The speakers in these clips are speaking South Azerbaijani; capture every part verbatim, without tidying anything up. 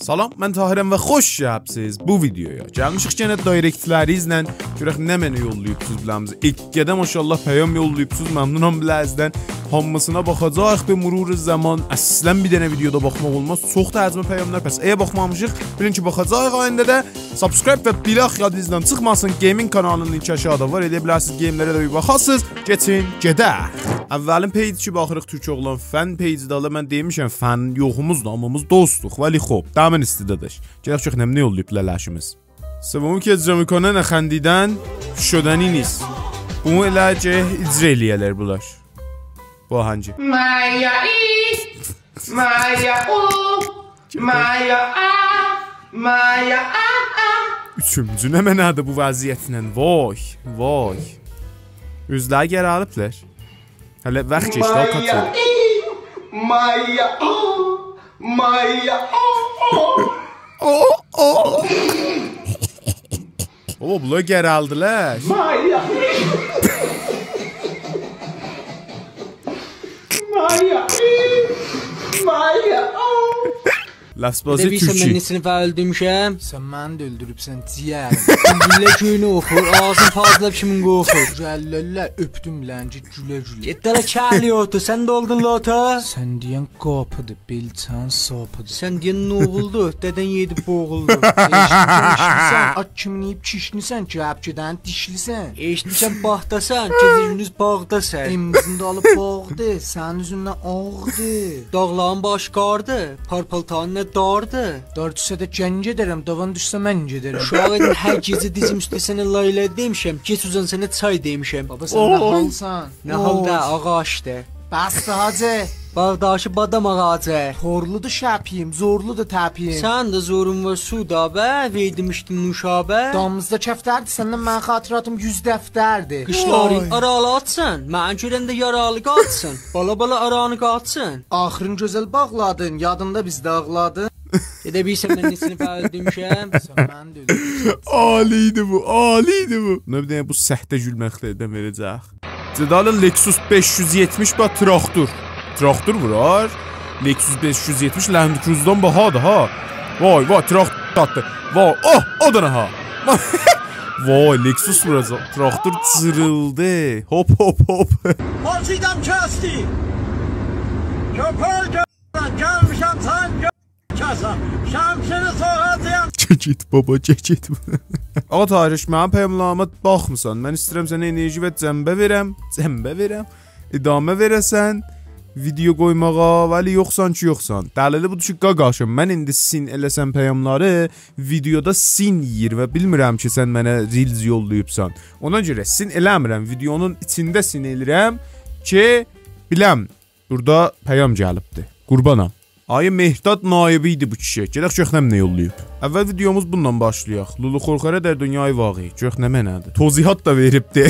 سلام، من طاهرم و خوش گلیبسیز بو ویدیویا. گلمیشیک یئنه دایرکتلرینیزله. گؤرک نمنه یوللاییبسیز بیله‌میزه. ایکی قدم ماشاءالله پیام یوللاییبسیز، ممنونام بیله‌زدن. هامیسینا باخاجاغیق به مرور زمان. اصلاً بیر دنه ویدیودا باخماق اولماز. چوخ دا حجم پیاملار. پس اگر باخمامیشیق، بیلین کی باخاجاغیق آینده‌ده. سابسکرایب و بیلاخ یادینیزدان چیخماسین. گیمینگ کانالینین لینکی آشاغیدا وار. ائلیه بیلرسینیز گیملره ده بیر باخاسینیز. کئچین گئدک. اولین پیج کی باخیریق تورک اوغلان فن پیجی‌دی. حالا من دئمیشم فن یوخوموز دا، هامیمیز دوستوق. ولی خوب، دامین ایستی‌دی داداش. گلک چوخ نمنه یوللاییب لله‌شیمیز. سومی که اجرا می‌کنه نخندیدن شدنی نیست. بونو ائله کی اجرا ائلیه‌لر بونلار. بو آهنگی. مایا ای، مایا او، مایا آ، مایا آ، آ. اوچونجو نمنه‌دیر بو وضعیتله؟ وای، وای. اوزلری گره‌لیبلر. هله واخت کئچدی، آل مایا کاتین. ای، مایا او، مایا او، او. او، او. بابا، بونلار گره‌لدیلر. مایا. مایا. مایا. لفظ‌بازی تورکی. بیلمیرسن من نئچه نفری اؤلدورموشم؟ سن منی ده اؤلدوروبسن، جیگر. گولله گؤیونو اوخور، آغزین فاضلاب کیمین قورخور. گولله‌لر، اؤپدوم لنگی گوله گوله. گئت دالا، کهلی اوتور، سن ده اولدون لوتا. سن دئین قاپی‌دیر، بیلچه‌نین ساپی‌دیر. سن دئین نوغولدو، دده‌ن یئدی بوغولدو. ائشیتمیشسن، آت کیمین یئییب کیشنیسن، گپ گئدن دیشلیسن. ائشیتمیشم باغداسان، گئجه گوندوز باغداسان. امزین ده آلیب باغدی، سنین اوزوندن آغدی. داغلارین باشی قاردی، پال‌پالتارین نه داردی. دار دوشسه ده گنج ائدرم، داوان دوشسه من گئدرم. اوشاق ایدین هر گئجه دیزیم اوسته سنه لای‌لای دئمیشم، گئچ اوزان سنه چای دئمیشم. بابا، سن نه حالسان؟ نه حال دا، آغاجدی. بسدی حاجی. باغداکی بادام آغاجی. تورلودور شپییم، زورلودور تپییم. سنین ده زورون وار سودا به، وئردیمیشدین نوشابه. دامیزدا کفتردی، سندن منیم خاطراتیم یوز دفتردی. قیچلارین آرالی آچسین، منی گؤرنده یارالی قاچسین. بالا-بالا آرانی قاچسین. آخیرین گؤزل باغلادین، یادیندا بیزده آغلادین. گئده بیلسن من نئچه نفری اؤلدورموشم؟ سن منی ده اؤلدورموشسن. عالی ایدی بو، عالی ایدی بو. بونا بیر دنه بو سهته گولمکلردن وئره‌جک. جدال لکسوس بئش یوز یئتمیش با تراکتور. تراکتور وورار. لکسوس بئش یوز یئتمیش لندکروزدان باهادیر ها. وای، وای، تراکتور آتدی. وای، اوه، او دا نه ها. وای، لکسوس ووراجاق. تراکتور جیریلدی. هوپ، هوپ، هوپ. حاجی‌دم کستی. کؤپک گلمیشم سن گؤ-، کسم. شمشیری سوغاجاغام. چک ائت بابا، چک ائت. آقا طاهر، هئچ منیم پیاملاریما باخمیسان. من ایسته‌ییرم سنه انرژی و جنبه وئرم. جنبه وئرم. ادامه وئره‌سن ویدیو قویماغا، ولی یوخسان کی یوخسان. دلیلی بودور کی قاقاشیم، من ایندی سین ائله‌سم پیاملاری، ویدیودا سین یئییر و بیلمیرم کی سن منه ریلز یوللاییبسان. اونا گؤره سین ائله‌میرم، ویدیونون ایچینده سین ائلیرم کی بیلم بورادا پیام گلیبدی. قوربانام. آقای مهرداد نایبی ایدی بو کیشی. گئدک گؤرک نمنه یوللاییب. اول ویدیوموز بونونلا باشلایاق. لولو خورخره در دنیای واقعی. گؤرک نمنه‌دیر. توضیحات دا وئریبدی.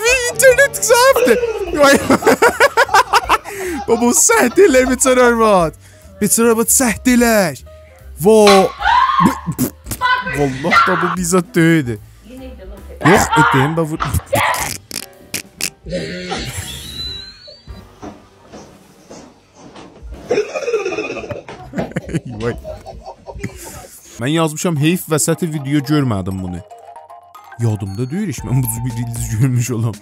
اینترنت ضعیفدیر. وای. بابا، سهت ائلر بیچاره آرواد. بیچاره آرواد سهت ائلر. وا-، ب-، والله دا بو بیر زاد دئییلدی. یوخ، ائتدیم، باخ، وور. وای. من یازمیشام، حیف وسط ویدیو گؤرمه‌دیم بونو. یادیمدا دئییل هئچ من بو جور بیر ریلز گؤرموش اولام.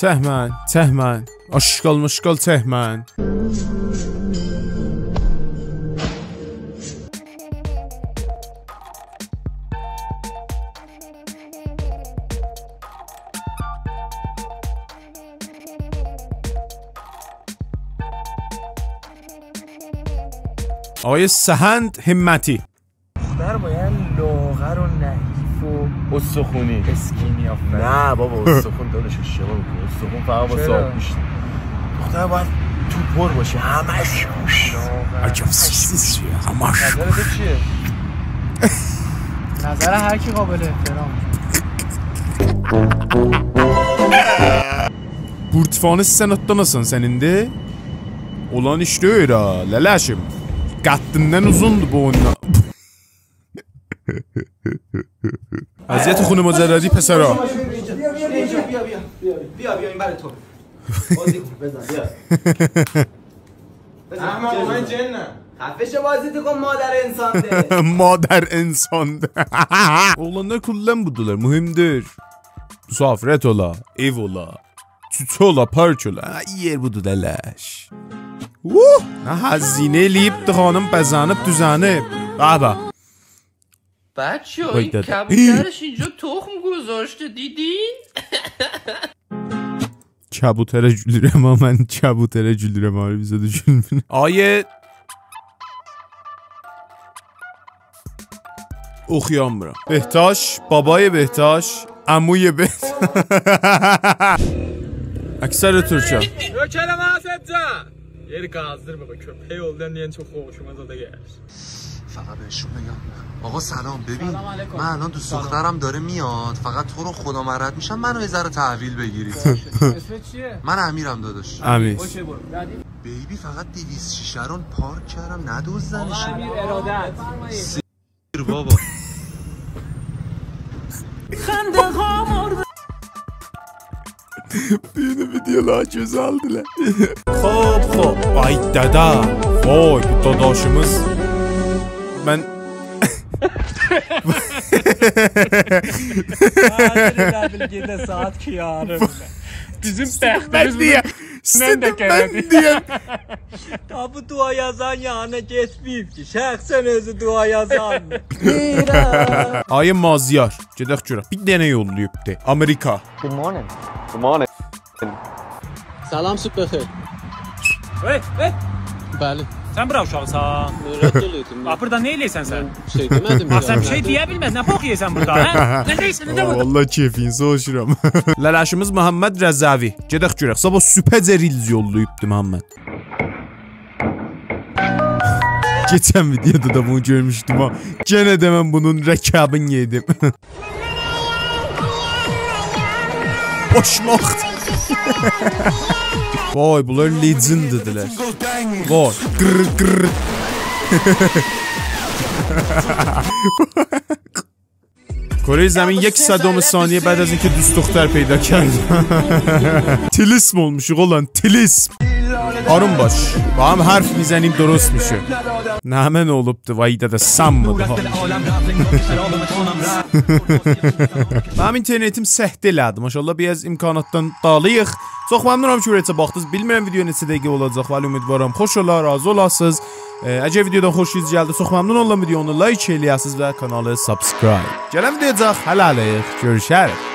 چک من، چک من. آشغال ماشغال چک من. آقای سهند همتی. دختر باید لاغر و نحیف و استخونی. اسکینی، آفرین. نه بابا، استخون داداش اشتباه می‌کنی. استخون فقط واسه چرا؟ آبگوشت. دختر باید توپر باشه، همش گوشت. لاغر. عجب سیسی، همش. نظر تو چیه؟ نظر هر کی قابل احترام. بورتفانی سن آتدان آسان سن ایندی؟ اولان ایش دئییل ها، لله‌شیم. قدّیندن اوزوندور بو اویوندا. اذیت خون مجردی پسرا. بیا، بیا، بیا، بیا، بیا، بیا، بیا، بیا، این برای تو. بازی خوب، بزن، بیا. بزن. احمق، من جنم. خفه شو، بازی تو کن، مادر انسان ده. مادر انسان ده. اوغلانلار کلاً بودولار، مهم‌دور. مسافرت اولا، ائو اولا، کوچه اولا، پارک اولا. هه، یئر بودور، لله‌ش. اوه! نه هزینه ائله‌ییبدی خانیم، بزنیب، دوزنیب. به به. بچه‌ها، وای این دده. کبوترش اینجا تخم گذاشته، دیدین؟ کبوتره گولورم، آمما من کبوتره گولورم، آره، بیزه ده گولمور. آیه. اوخویامیرام. بهتاش، بابای بهتاش، عموی بهتاش. اکثر تورکا. نوکرم آصف جان. یئری قازدیر بابا، کؤپک اولدون دئین چوخ خوشوما زادا گلیر. فقط بهشون بگم. آقا سلام، ببین، سلام علیکم. من الان دوست دخترم داره میاد، فقط تو رو خدا من رد می‌شم، منو یه ذره تحویل بگیرید. اسمت چیه؟ من امیرم داداش. امیر. اوکی، برو. بعدی؟ بیبی، فقط دویست شیشه رو پارک کردم، آقا ندزدنشون. امیر ارادت. سیر بابا. بو گون ویدئولار گؤزلدیلر. خوب، خوب. آی دده. وای، بو داداشیمیز. من آی، ائله بیل گئده ساعات کی یاریم. بیزیم من بختیمیز دئیه، بونون ایسته‌دیم من قرار دئیه. تا بو دعا یازان یانینا گئتمه‌ییب کی، شخصاً اؤزو دعا یازان. آی مازیار، گئدک گؤرک. بیر دنه یوللاییبدی. آمریکا. Good morning. Good morning. سلام، صبح بخیر. هئی، هئی! بلی. سن بورا اوشاغیسان؟ رد اولویدوم. باخ، بورادا نه ائله‌ییرسن سن؟ من شئی دئمه‌دیم. باخ، سن بیر شئی دئیه بیلمز، نه بوخ یئییرسن بورادا، هه؟ نه دئییرسن، نه بورادا؟ والله کئفین سووشورام. لله‌شیمیز محمد رضوی. گئدک گؤرک. صاباح صبحه‌جه ریلز یوللاییبدی محمد. کئچن ویدئودا دا بونو گؤرموشدوم ها. یئنه ده من بونون رکابینی یئدیم. باشماق. وای، بونلار لئجنددیلر. وای، قیر، قیر. کره زمین یک صدم ثانیه بعد از اینکه دوست دختر پیدا کرد. طلسم اولموشوق اولان، طلسم. آروم باش. باهم حرف می‌زنیم درست می‌شه. نمنه اولوبدو، وای دده، سانمیر ها. منیم اینترنتیم سکته ائله‌دی. ماشاءالله، بیر آز امکاناتدان دالی‌ییق. چوخ ممنونام کی، بورایا باخدینیز. بیلمیرم ویدئو نئچه دقیقه اولاجاق، ولی امیدوارام خوش اولا، راضی اولاسینیز. ائ، اگر ویدئودان خوشونوز گلدی، چوخ ممنون اوللام ویدئونو لایک ائله‌یه‌سینیز و کانالی سابسکرایب. گلن ویدئویاجاق، هله‌لیک، گؤروشریک.